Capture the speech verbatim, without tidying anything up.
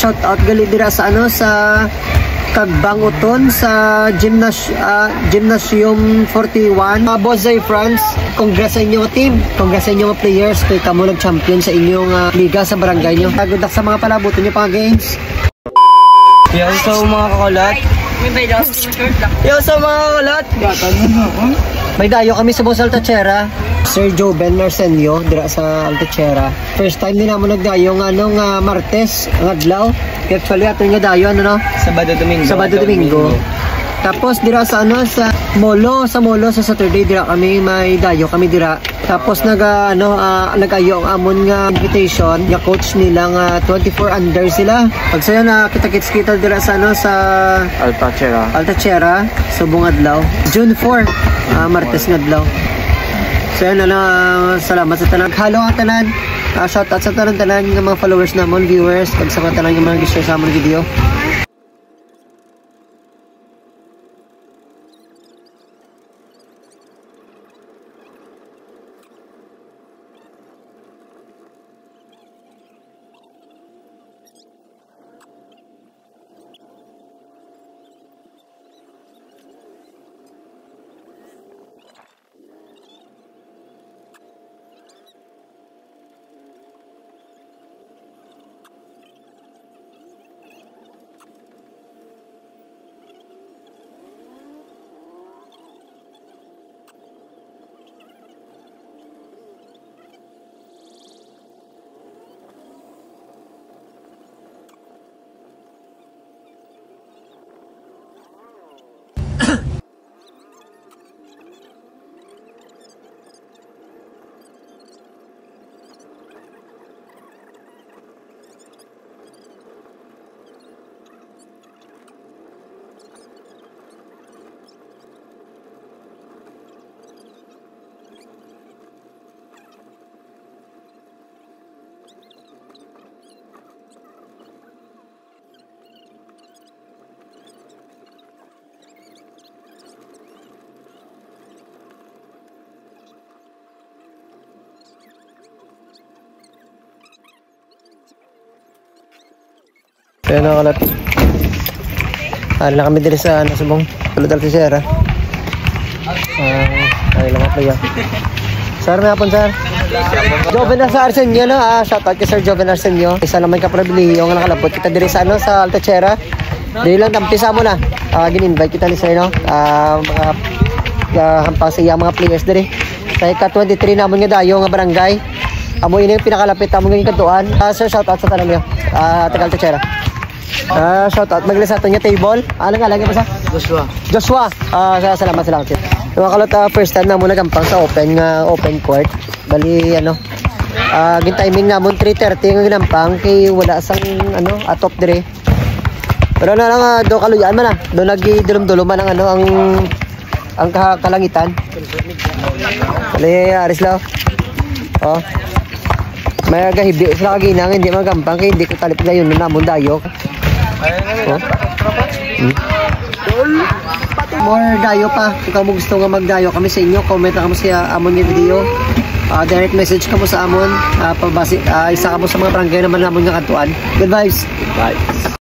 Shout out gali dira sa, ano, sa Kagbang Uton, sa gymnas-, ah, Gymnasium forty-one. Ah, Boss Zay France, congrats sa inyo team. Congrats sa inyo mga players. Kay kamo nag-champion sa inyong, ah, liga sa barangay nyo. Ah, good luck sa mga palabuton nyo pa nga games. Yo, so, mga kakulat. May bayad ako sa short lang. Yo, so, mga kakulat. May dayo kami sa Boss Altachera. Sir Joven Arsenio, dira sa Altachera. First time din naman nagdayo nga, ano, nga Martes, ang adlaw. Actually, ato nga dayo, ano, no? Sabado, Domingo. Sabado, Domingo. Tapos, dira sa, ano, sa Molo, sa Molo, sa Saturday, dira kami, may dayo kami dira. Tapos, nag, ah, ano, ah, nag-ayo ang amon nga invitation, nga coach nila nga twenty-four under sila. Pag sayo na, kita-kits kita dira sa, ano, sa Altachera. Altachera, subong adlaw. June four, ah, Martes nga adlaw. So, yun, ano, ah, salamat sa tanan. Hello, ang tanan. Ah, shout out sa tanan-tanan nga mga followers namon, viewers, kag sa mga tanan nga mga nag-share sa amon video. Ayan, mga kalat. Ari na kami diri sa, ano, subong. Tulad dali si Sir, ah. Ah, ari lang ako, ya. Sir, may hapon, sir. Joven Arsenio, no? Ah, shout out kay Sir Joven Arsenio. Isa naman ka pribilehiyo nga nakalabot kita diri sa, ano, sa Altachera. Dili lang tampi sa amo na. Ah, gin-invite kita ni Sir, no? Ah, mga, ah, hampang sa iya mga players diri. Sa ika twenty-three namon nga dayo nga barangay. Amo ini ang pinakalapit namon nga gikadtuan. Ah, sir, shout out sa tanan niyo. Ah, taga Altachera. Ah, shout out. Magli sa aton nga table. Ano nga lagi pa sa? Joshua. Joshua. Ah, sa-, salamat, salamat, sir. Mga kalot, ah, first time namon nagampang sa open nga, open court. Bali, ano, ah, gin-timing namon three thirty nga ginampang kay wala sang, ano, atop dire. Pero na lang, ah, do kaluyan man, ah. Do nagidulom-dulom man ang, ano, ang, ang kaha-, kalangitan. Bali, aris lang. Oh. May gahibi sila kagina nga hindi magampang kay hindi ko talip dayon na namon dayo. Oh. Hmm. More dayo pa. Kung kamo gusto nga magdayo kami sa inyo, comment na kamo sa amon nga video. Ah, direct message kamo sa amon. Ah, pabasi, ah, isa kamo sa mga barangay naman namon nga kadtuan. Good vibes. Bye.